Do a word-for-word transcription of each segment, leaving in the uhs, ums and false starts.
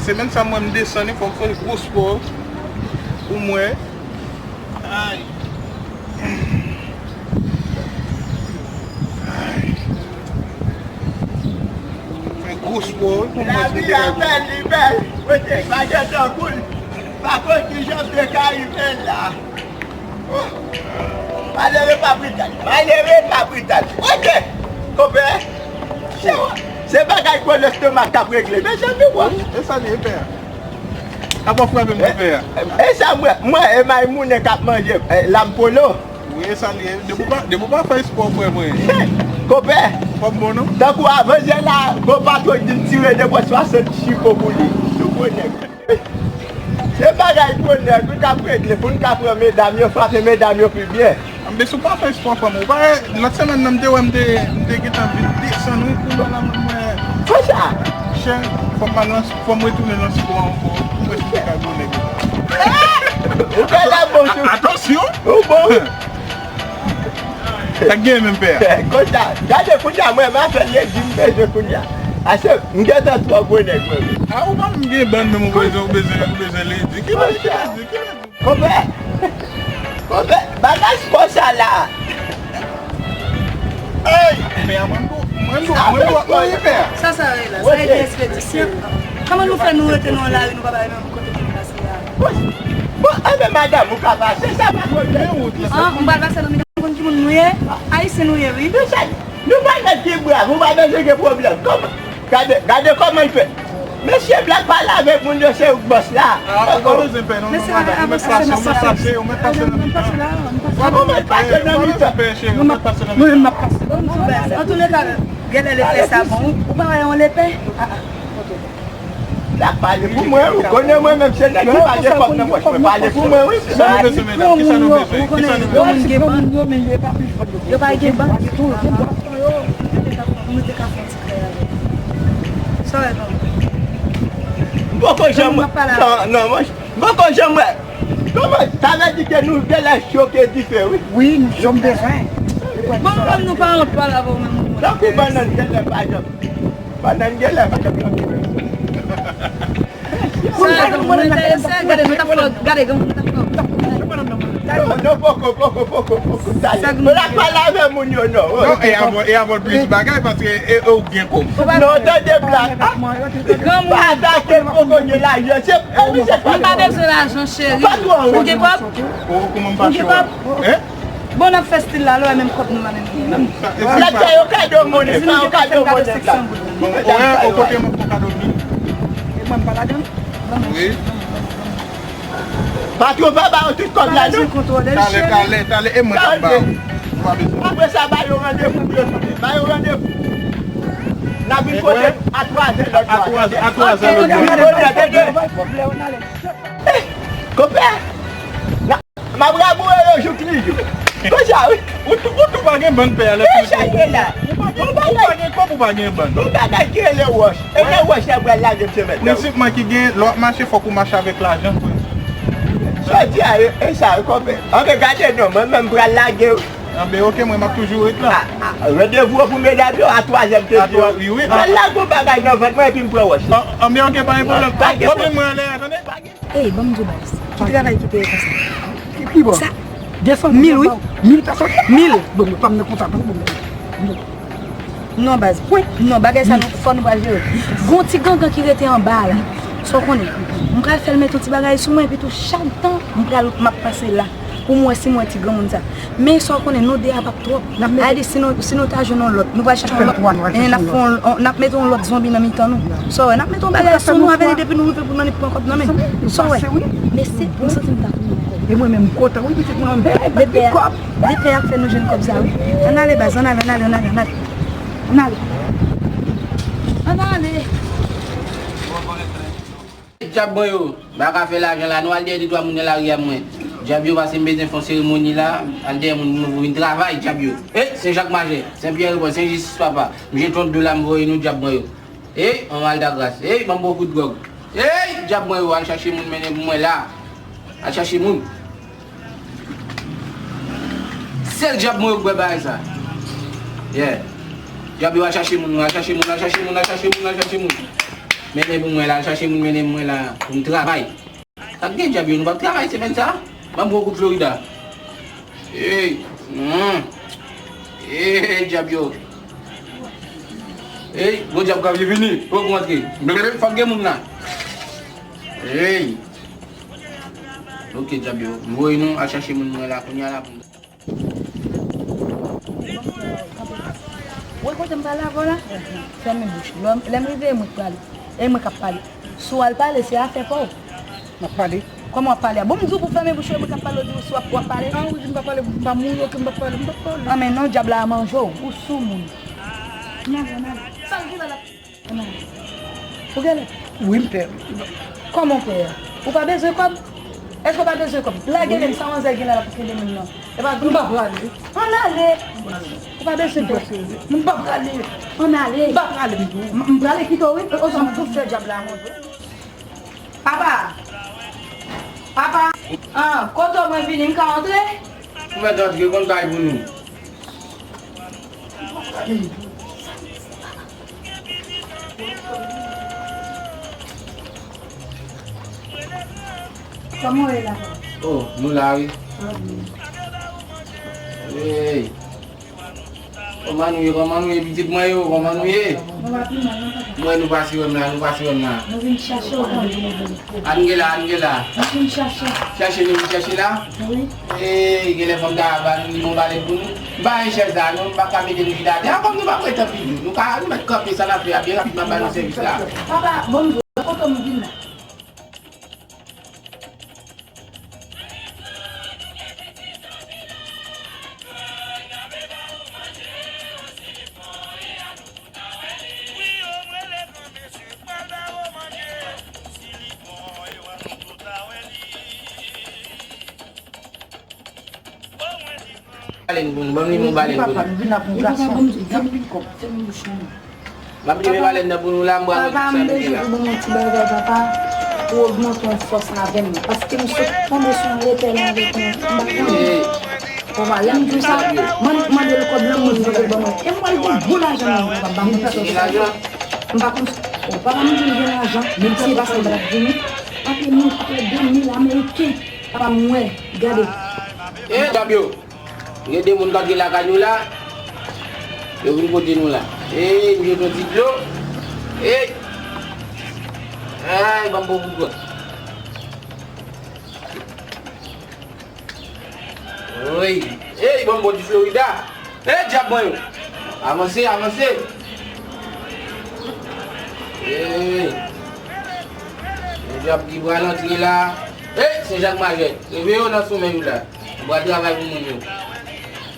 Semèn sa mwen m desann, fò m fè gwo spò pou mwen. Ay. Ay. Fè gwo spò pou mwen. Lavi a bèl, li bèl. Kote, pa gen tankou l. Pa konn kijan m te ka rive la. Malere pa brital, malere pa brital. Ok, konpè. Se, se bagay gwo lestomak k ap regle. Mezanmi, wè. E sa li ye, pè a. Apa w frape m, pè a. E sa mwen, mwen e Maymounen k ap manje, e, lam polo. Wi, e sa li ye. Depi w pa, depi w pa fè espò, frè mwen. Konpè. Kòb bon, non? Tankou avanjè la, gon patwon k di m tire de bò swasant chifon pou li. Sou gwo nèg. Se bagay gwo nèg wi k ap regle pou n ka pran medam yo, frape medam yo pi byen. Anben, si w pa fè espò, frè m, ou pa wè, lòt semèn nan, m te wè, m te, m te gentan vin desann, wi, kounye a la, mwen, mwen. Konsa? Chè, fò m al nan, fò m retounen nan spò ankò, pou mwen si se ka gwo nèg. Ou fè la bon, a-, atansyon! Ou bon, wi. Sa k gen menm, pè a? Konsa, gade kounye a, mwen, m ap fè ledi m bezwen kounye a. Ase, m gentan twò gwo nèg, mwen menm. A, ou pa menm gen bann menm, ou bezwen, ou bezwen, ou bezwen ledi. Ki ledi, ki ledi, ki ledi? Konpè! Konpè! Bagay konsa la! Ey! Pè a, mwen dou, mwen dou, mwen dou, mwen dou, pè a. Sa, sa ye la? Sa ye ki ekspedisyon? Kòman nou fè nou rete nan lari, nou pa bay menm kote pou nou pase a? Bon, bon, anben, madanm, ou ka pase, sa pa pwoblèm. An, m pral pase nan mitan, konn ki moun nou ye? Ayisyen nou ye, wi. Nou sa, nou pa nèg ki brav, ou pa bezwen gen pwoblèm. Kòman? Gade, gade kòman l fè. Mesye Black pale avèk moun yo, se ou k bòs la. A, ou pa bezwen pè, non, non, madanm. Ou mèt pase, ou mèt pase, ou mèt pase nan mitan. Ou mèt pase nan mitan. Ou pa bezwen pè, cheri, ou mèt pase nan mitan. Antouleka, genlè lepè sa bon. Ou pa wè yon lepè? A, a. L ap pale pou mwen, ou konnen mwen menm se nèg ki pa gen kòb nan pòch mwen, pale pou mwen, wi. Kisa nou bezwen, medam? Kisa nou bezwen? Kisa nou bezwen? Yo pa gen ban. Nou te ka fè yon ti krèy avè l. Sa w wè, non? M poko janm wè. Non, non, mwen, m poko janm wè. Kòman? Sa vle di ke nou genlè choke dife, wi. Wi, nou jòm bezwen. Bon, kòm nou pa wont pale avè w menm, ou wont. Tankou bannann genlè pa janm. Bannann genlè pa janm. Sa, moun enterese, gade, nou t ap fè, gade, gade, nou t ap fè. Non, non, poko, poko, poko, poko, talè. Sa nou la pale avè moun yo, non. Non, e avè, e avè l plis bagay, paske e, e ou gen kòb. Non, tande Black. Pa atake l, poko gen lajan. Se, e, misye pa. M pa bezwen lajan, cheri. Ou gen kòb? Ou, kòman m pa cho? Ou gen kòb? Hein? Bon, n ap fè stil la, lè w wè menm kòb nou pa menm gen. Black, fè yo kado monnen, fè yo kado monnen, Black. Bon, ou wè, o kote m ap fè kado vini? E mwen, m pa ladan l? Wi. Patwon pa ba yo tout kòb la, non? Talè, talè, talè, e mwen k ap ba yo. Ou pa bezwen. Apre sa, ba yo randevou pou yo soti. Ba yo randevou. N ap vin kote a twazè lòt bò. A twazè lòt bò. Konpè, n ap M ap raboure yo jouk li jou. Konsa, wi. Ou tou, ou tou pa gen bann pè a lè. Ki sa ye la? Ou pa gen, ou pa gen kòb, ou pa gen bann. Yon bagay ki rele wòch. E nan wòch la pral lage m semèn nan. Prensipman ki gen, lè w ap mache, fòk ou mache avèk lajan, frè. Sa w di a, e, e sa, konpè. Anben, gade non, mwen menm pral lage. Anben, oke, mwen, m ap toujou ret la. A, a, randevou an pou medam yo, a twazè m te di yo. Wi, wi. Pral lage yon bagay nan vant mwen epi m pran wòch la. Anben, oke, pa gen pwoblèm. Pwoblèm mwen anlè a, tande? Ey, ban m di w baz. Ki travay ki peye konsa? Ki, ki bò? Sa, mil, wi. Mil pèsòn? Mil. Bon, men pa m nan kontak non, bon, men. Non, baz. Wi. Non, bagay sa, nou, fò nou pral jere. Gon ti gangan ki rete anba a la. Sa w konnen. M pral fè l mete yon ti bagay sou mwen, epi tou, chak tan, m pral, m ap pase la. Pou m wè si m wè ti granmoun sa. Men sa w konnen, nou de a p ap twòp. A di, si nou, si nou ta jwenn yon lòt, nou pral chèche yon lòt. N ap fè yon, n ap mete yon lòt zonbi nan mitan nou. Sa w wè, n ap mete yon bagay sou nou avè li depi nou rive pou nou annik pran kòb nan men. Sa w wè. Men se, m santi m ta tounen ankò. E mwen menm, m kontan, wi, pitit mwen, m bèl, m bèl kòb. Lepè a ap fè nou jwenn kòb sa, wi. Ann ale, baz, ann ale, ann ale, ann ale, ann ale. Ann ale. Ann ale. Dyab mwen yo, m pa ka fè lajan la non, al dèyè de twa moun nan lari a mwen. Dyab yo, pase m bezwen fè yon seremoni la, al dèyè moun pou nou vin travay, dyab yo. E, Sen Jak Majè, Sen Pyè Repòz, Sen Jistis Papa, m jete yon dola m voye nou, dyab mwen yo. E, yon Maldagras, e, ban m bon kout gwòg. E, dyab mwen yo, al chache moun mennen pou mwen la. Al chache moun. Sèl dyab mwen yo k bwè bagay sa. Yeah. Dyab yo al chache moun, al chache moun, al chache moun, al chache moun, al chache moun. Mennen pou mwen la, al chache moun mennen mwen la pou m travay. Sa k gen djab yo, nou p ap travay semèn sa? Ban m gwo kout Florida. Ey, hmm. Ey, djab yo. Ey, gwo djab k ap vini. Fòk rantre. Fòk gen moun la. Ey. Ok, djab yo. M voye nou al chache moun mwen la kounye a la pou m. Wè kote m pale avè w la? Fèmen bouch ou. Lè m, lè m rive, e mwen k pale. E mwen k ap pale. Si w al pale, se afè pa w. M ap pale. Kòman w ap pale a? Bon, m di w pou fèmen bouch ou, e mwen k ap pale, w di w si w ap, w ap pale? A, ou di m pa pale, m pa mouri, ok, m pa pale, m pa pale. An, men non, dyab la a manje w, ou sou moun. N ale, n ale. Sa l gen la la? Ou genlè? Wi, m pè. Kòman w pè a? Ou pa bezwen kòb? Èske w pa bezwen kòb? Lage men m, sa manzè genlè la pou kenbe men m nan? E pa m pa prale. Ann ale. Ou pa bezwen pè. M pa prale. Ann ale. M pa prale, m di w. M, m prale kite w, wi. Ozan m tou fè dyab la monte. Papa! Papa! An, kote w mwen vini, m ka antre? Ou mèt antre, konn kay pou nou. Kòman w ye la? Oh, nou la, wi. Hey. Kòman nou ye, kòman nou ye, pitit mwen yo, kòman nou ye? Nou pa pi mal, non, papa. Mwen, nou pase wè m la, nou pase wè m la. Nou vin chache w, nou vin vini. Ann gen la, ann gen la. Nou vin chache. Chache nou vin chache la? Wi. Ey, genlè fò m ta ba nou yon balèn pou nou. M pa gen chèz la, non, m pa ka mete nou chita atè a, kòm nou pa prete anpil jou. Nou ka, nou mèt kanpe sa n ap fè a byen rapid, m ap ba nou sèvis la. Papa, bon, m di w, kote m vin la? Balèn pou nou, ban m yon balèn pou nou. Papa, m vin la pou yon gason. Fèmen bouch ou. M ap leve balèn nan pou nou la, m pral wè ki sa nou gen la. Papa, m bezwen pou ban mwen ti bagay, papa, pou ogmante yon fòs avè m. Paske m sot tonbe sou yon lepè la avèk yon, m pa konnen. Papa, lè m di w sa, mwen mande l kòb lan, mwen di l ban mwen. E m pral gen gwo lajan nan men m, papa, ban m yon ti lajan. M pa konn, oh, papa, m di l gen lajan, menm si e pa sa m t ap di nou. Apre mil, apre de mil ameriken, papa, m wè, gade. E, djab yo. Gen de moun k antre lakay nou la. Yo vin kote nou la. Ey, m jwenn yon ti dlo. Ey! Ay, ban m bon kout dwèt. Ey! Ey, ban m bon ti Florida. Ey, djab mwen yo! Avanse, avanse! Ey! Gen djab ki pral antre la. Ey, Sen Jak Majè! Reveye w nan somèy ou la. M pral travay pou moun yo.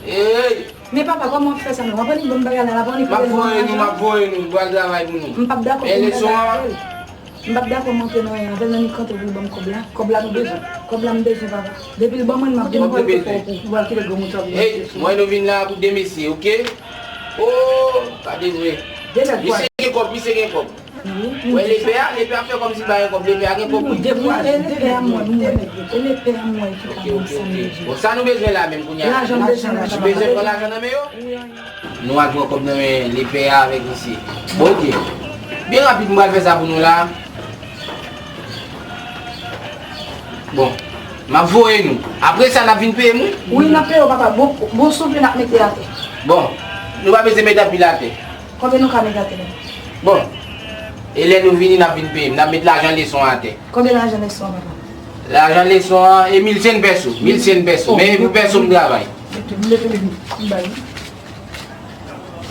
Ey! Men papa, kòman w ap fè sa menm? W ap annik ban m bagay la, l ap annik voye nou nan lajan? M ap voye nou, m ap voye nou, m pral travay pou nou. M p ap dakò pou m antre nan lajan. M p ap dakò m antre nan lajan avè l, nan mi kante pou l ban m kòb la. Kòb la nou bezwen. Kòb la m bezwen, papa. Depi l ban mwen l, m ap vin pran l pou, pou, pou, pou al kite granmoun sa pou mwen. Ey, mwen nou vin la pou de mesye, oke? Oh, pa de vre. Misye gen kòb, misye gen kòb. Wè lepè a, lepè a fè kòmsi l pa gen kòb, lepè a gen kòb wi. Dekouraje, dekouraje. E lepè a m wè, e lepè a m wè ki pa konn sa m bezwen. Bon, sa nou bezwen la menm kounye a? Lajan m bezwen la, papa. Nou bezwen pran lajan nan men yo? Nou al pran kòb nan men lepè a avèk misye. Bon, oke. Byen rapid, m pral fè sa pou nou la. Bon, m ap voye nou. Apre sa, n ap vin peye m wi? Wi, n ap peye w, papa. Bon, bon, souple, n ap mete atè. Bon, nou pa bezwen mete anpil atè. Konbyen nou ka mete atè la? Bon. E lè nou vini, n ap vin peye m. N ap met lajan leson an atè. Konbyen lajan leson an, papa? Lajan leson an, e mil sen pèso. Mil sen pèso. Men e pou pèso m travay. Mete, mete, mete, m bay.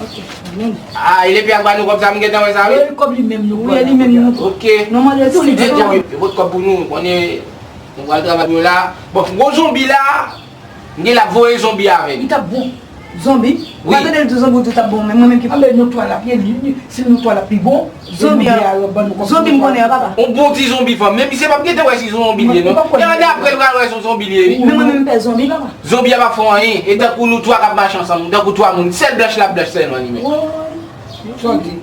Ok, men. Ah, e lepè a k ba nou kòb sa, m gentan wè sa, wi. E kòb li menm nou pran. Wi, e li menm nou pran. Ok. Nou mande l si li disponible. Yo pot kòb pou nou, konnen nou pral travay pou yo la. Bon, gwo zonbi la. M gen l ap voye zonbi avè m. Li t ap bon. Zonbi? Wi. Ou pa tande l di zonbi ou di t ap bon, men mwen menm ki. Anben nou twa l ap ye, li, li, si nou twa l ap pi bon. Zonbi a, zonbi m konnen an, papa. On bon ti zonbi fanm. Men misye p ap gentan wè si se zonbi l ye, non. Genlè apre l pral wè si se zonbi l ye, wi. Men mwen menm m pè zonbi, papa. Zonbi a p ap fè w anyen. E tankou nou twa k ap mache ansanm, tankou twa moun. Sèl blanch l ap blanch sèlman li menm. Woy. Sa w di?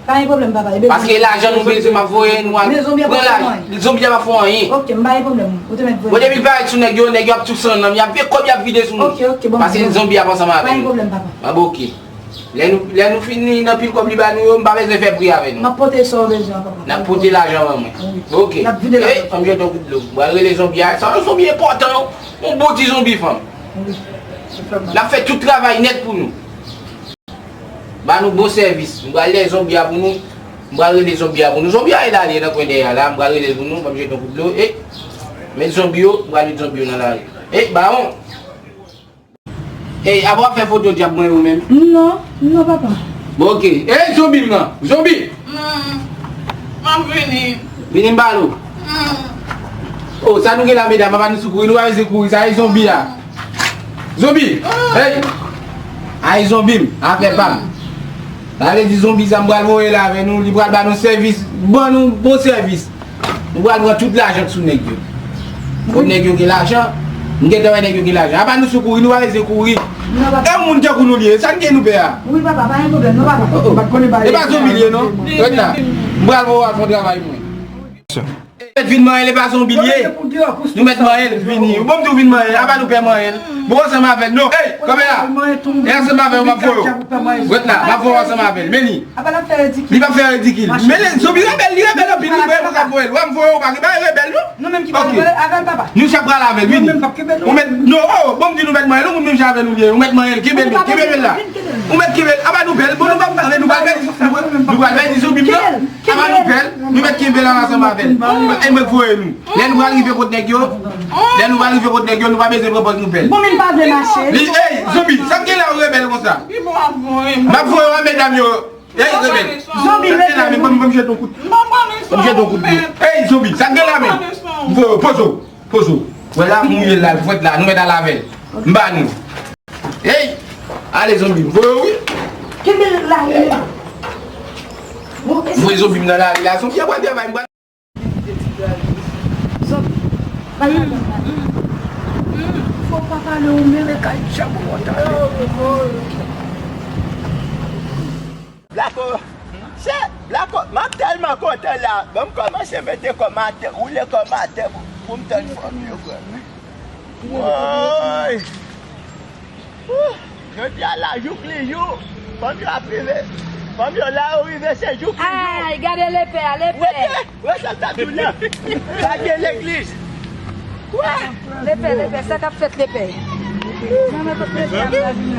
Pa gen pwoblèm, papa. Paske lajan nou bezwen, m ap voye nou al pran lajan. Zonbi a p ap fè w anyen. Ok, m pa gen pwoblèm. Ou te mèt voye. Bon, depi l parèt sou nèg yo, nèg yo ap tou san nan m, y ap vye kòb, y ap vide sou nou. Ok, ok, bon. Paske zonbi ap ansanm avè nou. Pa gen pwoblèm, papa. Bon, ok. Lè nou, lè nou fin nan pil kòb li ba nou yo, m pa bezwen fè pri avè nou. M ap pote sa w bezwen an, papa. N ap pote lajan ban mwen. Wi. Oke. N ap vide lajan. Ey, ann jete yon kout dlo. M pral rele zonbi a. Sa yon zonbi enpòtan, yon bon ti zonbi fanm. Wi. L ap fè tout travay nèt pou nou. Ba nou bon sèvis. M pral lè zonbi a pou nou. M pral rele zonbi a pou nou. Zonbi a e la li ye nan kwen dèyè a la. M pral rele l pou nou. Ban m jete yon kout dlo. Ey, met zonbi yo. M pral met zonbi yo nan lari. Ey, bawon. Ey, apa w ap fè foto dyab mwen ou menm? Non, non, papa. Bon, oke. Ey, zonbi m nan! Zonbi! Mm. M ap vini. Vini m pale w. Mm. Oh, sa nou gen la, medam? Apa nou sou kouri, nou pa bezwen kouri. Sa e zonbi a. Zonbi! Mm. Ey! Ay, zonbi m, afè pa m. Sa vle di zonbi sa m pral voye la avè nou, li pral ba nou sèvis, ban nou bon sèvis. Nou pral pran tout lajan k sou nèg yo. Kòm nèg yo gen lajan, m gentan wè nèg yo gen lajan. Apa nou sou kouri, nou pa bezwen kouri. Non, papa. E moun tankou nou li ye, sa n gen nou pè a? Wi, papa, pa gen pwoblèm, non, papa. Oh, oh. E pa zonbi li ye, non? Ret la. M pral voye w al fè yon travay mwen. Mèt vin manyen l, e pa zonbi li ye. Nou mèt manyen l, vini. Ou bon m di w vin manyen l, apa nou pè manyen l. Bon, ansanm avè l, non. Ey, kanpe la. E ansanm avè w, m ap voye w. Ret la, m ap voye w ansanm avè l. Men li. Li p ap fè ridikil. Men li, zonbi rebèl, li rebèl anpil, li prè pou k ap voye l. Wè m voye w, pa gen bagay rebèl, non. Nou menm ki pral avè l, papa. Nou chak pral avè l, vini. Ou mèt, non, oh, bon m di nou mèt manyen l, ou moun menm jan avè nou li ye. Ou mèt manyen l, kenbe l, kenbe l la. Ou mèt kenbe l, apa nou pè l, bon, nou p ap, nou pral pèdi, nou pral pèdi zonbi m nan. Apa nou pè l, nou mèt kenbe l ansanm avè l. E mwen k voye nou. Lè nou pral rive kot nèg yo, lè nou pral rive kot nèg yo, nou pa bezwen pran pòz nou pè l. Bon, men pa vle mache. Li, ey, zonbi, sa k gen la ou rebèl konsa? M ap voye w a medam yo. Ey, rebèl. Zonbi, sa k gen la, men ban m, ban m jete yon kout. Ban m jete yon kout dlo. Ey, zonbi, sa k gen la, men? M voye w, poze w, poze w. Wè la, m mouye l la, l frèt la, nou mèt al avè l. M ba nou. Ey, ale zonbi, m voye w, wi. Kenbe l la, wi. M voye zonbi m nan lari la, zonbi a pral travay, m pral Zonbi. Bay bagay la. Fò w pa pale, ou mele kay djab ou kontan. Blako, se Blako, m ap tèlman kontan la. Ban m kòmanse mete kò m atè, woule kò m atè pou, pou m tann fanm yo, frè. Woy! Jodi a la, jouk li jou, fanm yo ap rive. Fanm yo la, yo rive, se jouk li jou. Ay, gade lepè a, lepè. Wete, wè sa m t ap di w la. Pa gen legliz. Kwa? Lepè, lepè, sa k ap fèt, lepè?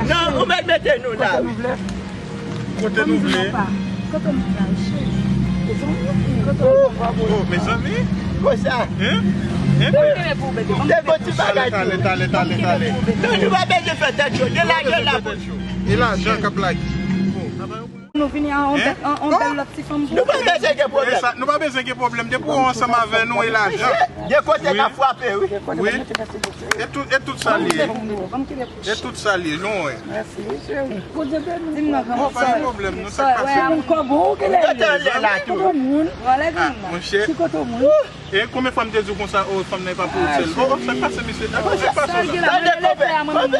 Non, ou mèt mete nou la, wi. Kote nou vle? Kote nou vle? Oh, mezanmi. Konsa. Hein? Hein? Te bon ti bagay tou. Tale, tale, tale, tale. Non, nou pa bezwen fè tèt cho. Gen lajan la pou nou. E lajan k ap lage. Nou vini an, an, an, an bèl lòt ti fanm pou nou. Nou pa bezwen gen pwoblèm. Nou pa bezwen gen pwoblèm. Depi w ansanm avè nou, e lajan. Gen kote k ap frape, wi. Wi. E tout, e tout sa li ye. E tout sa li ye, nou wè. Mèsi, cheri. Bondye beni w. Di m non, kòman sa? Oh, pa gen pwoblèm, non, sa k pase? Ou gentan anlè la tou. Kote moun? Ah, monchè. Ki kote moun? E konbyen fwa m te di w konsa, oh, fanm nan e pa pou ou sèl? Oh, oh, sa k pase, mesye dam? Sa k pase la? Tande, konpè, konpè.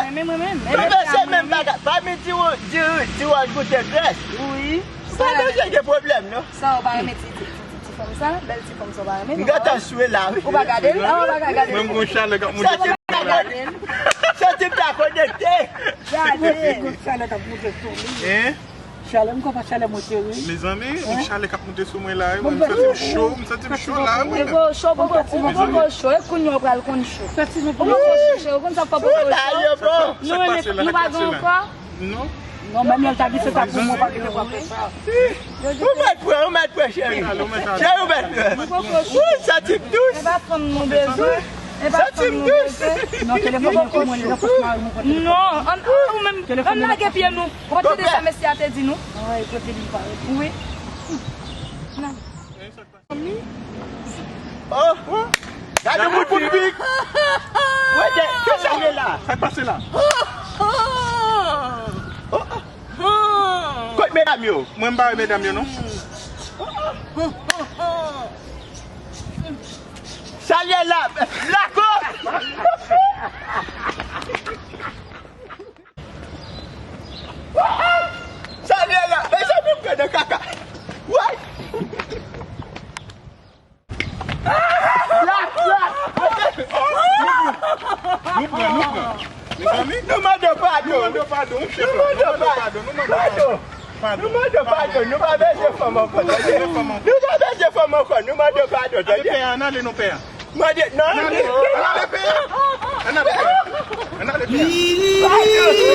Konpè, se menm bagay. Pa vin di w, di, di w al goute grès. Wi. Pa bezwen gen pwoblèm, non. Sa w pa renmen ti, ti, ti, ti, ti fanm sa? Bèl ti fanm sa w pa renmen, non? M gentan swe la, wi. Ou pa gade l? Ah, ou pa ka gade l. Mwen, m gon chalè k ap monte. Santi m ta konekte. Santi m ta konekte. Gade. Gon chalè k ap monte sou li. Hein? Chalè, m konn pa chalè monte, wi. Mezanmi, yon chalè k ap monte sou mwen la, wi. Mwen, m santi m cho, m santi m cho la, wi. Poko cho, poko, ou poko cho, e kounye a w pral konn cho. Ou poko cho, cheri, ou konn sa poko cho. Nou pa gen ankò? Non. Non, menm lè l ta di se ta pou mwen, pa kite w ap fè sa. Ou mèt pran, ou mèt pran, cheri. Cheri, ou mèt pran. Ou santi m dous. E pa fanm nou bezwen. E pa fanm nou bezwen. Non, telefòn mwen pou mwen, li nan pòch mari mwen, pran telefòn. Non, an, ou menm, ann lage pye nou. Ou pa tande sa mesye a te di nou? Wi. Oh! Gade moun pou pik! Wete, kisa gen la? Sa k pase la? Kot medam yo? Mwen m pa wè medam yo, non. Salye la, Blako! Sa vye la, mezanmi, m pran nan kaka. Woy! Blak, blak! Nou pran, nou pran. Mezanmi, nou mande padon. Nou mande padon, nou mande padon, nou mande padon. Nou mande padon, nou pa bezwen fanm ankò, tande? Nou pa bezwen fanm ankò, nou mande padon, tande? Pè a, ann ale non, pè a. Mande, non, ann ale, ann ale, pè a. Ann ale, pè a. Ann ale, pè a. Padon.